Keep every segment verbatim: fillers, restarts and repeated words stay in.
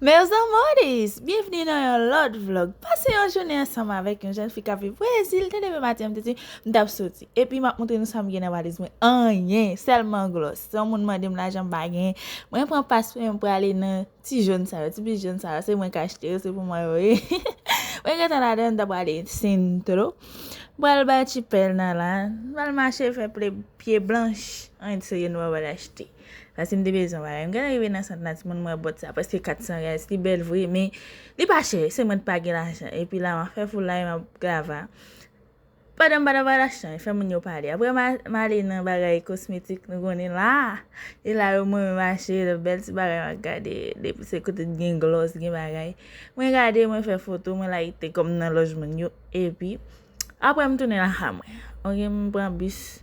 Meus amores, byenvni nan yon lòt vlog. Pase yon jounen ansanm avèk yon jèn fi k ap viv Brezil. Te leve maten, m te di, m t ap soti. Epi m ap montre nou sa m gen nan valiz mwen. Anyen, sèlman glòs. Se yon moun mande m lajan, m pa gen. Mwen pran pas mwen, m prale nan ti jòn sa yo, ti bis jòn sa yo. Se mwen k achte yo, se pou mwen yo ye. Mwen gentan ladan, m t ap prale sentro. M pral bay ti pèl nan la. M pral mache fè ple pye blanch. Anyen serye nou pral achte. Paske m te bezwen bagay. M gentan rive nan sant la, timoun, mwen bòt sa, prèske kat san reais. Li bèl vre, men li pa chè. Se mwen t pa gen lajan. Epi la, m ap fè foulay, m ap grava. Pandan m pa t ap al achte anyen, fè moun yo pale. Apre, m a- m ale nan bagay kosmetik nou konnen la. E la, yo mwen menm achte, bèl ti bagay m ap gade. Depi se kote gen glòs, gen bagay. Mwen gade, mwen fè foto, mwen layite kòm nan lòj moun yo. Epi, apre, m tounen lakay mwen. Ok, m pran bis.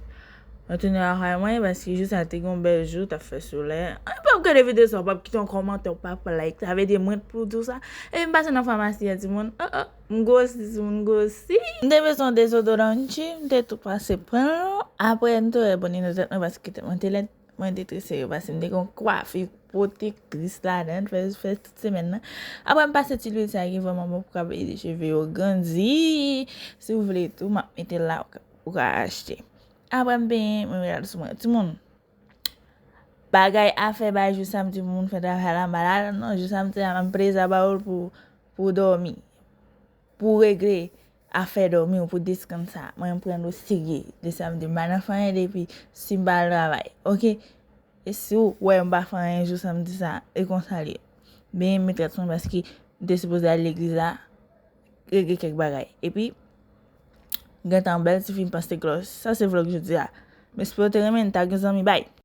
Mwen tounen lakay mwen, paske jou sa te gen yon bèl jou, t ap fè solèy. Anyen, pa ap gade videyo sa, w p ap kite yon kòmantè, w p ap like. Sa vle di mwen t pou tou sa. Epi m pase nan famasi a, timoun. Oh, oh, m gwosi, timoun, m gwosi. M te bezwen dezodorante, m te tou pase pran l. Apre, m te wè boni nan tèt mwen, paske tèt mwen te lèd. Mwen te trese yo, paske m te gen yon kwafi pwotektris ladan, fè, fè tout semèn nan. Apre, m pase ti lwil sa ki vrèman bon pou ka ede cheve yo grandi. Si w vle tou, m ap mete l la, ou ka, ou ka achte. Apre, m benyen, mwen met l sou mwen. Timoun, bagay afè bay jou samdi pou moun fè travay la malad, non, jou samdi a, m preza ba ou l pou, pou dòmi. Pou regle afè dòmi w, pou deskann sa. Mwen, m pran l o serye. De samdi, m pa nan fè anyen depi si m pa al travay. Ok? E si w wè m pa fè anyen jou samdi sa, e konsa l ye. Benyen m met rad sou mwen paske m te sipoze al legliz la, regle kèk bagay. Epi, gentan bèl ti fi m panse glòs. Sa se vlog jodi a. M espere w te renmen, tag yon zanmi, bay.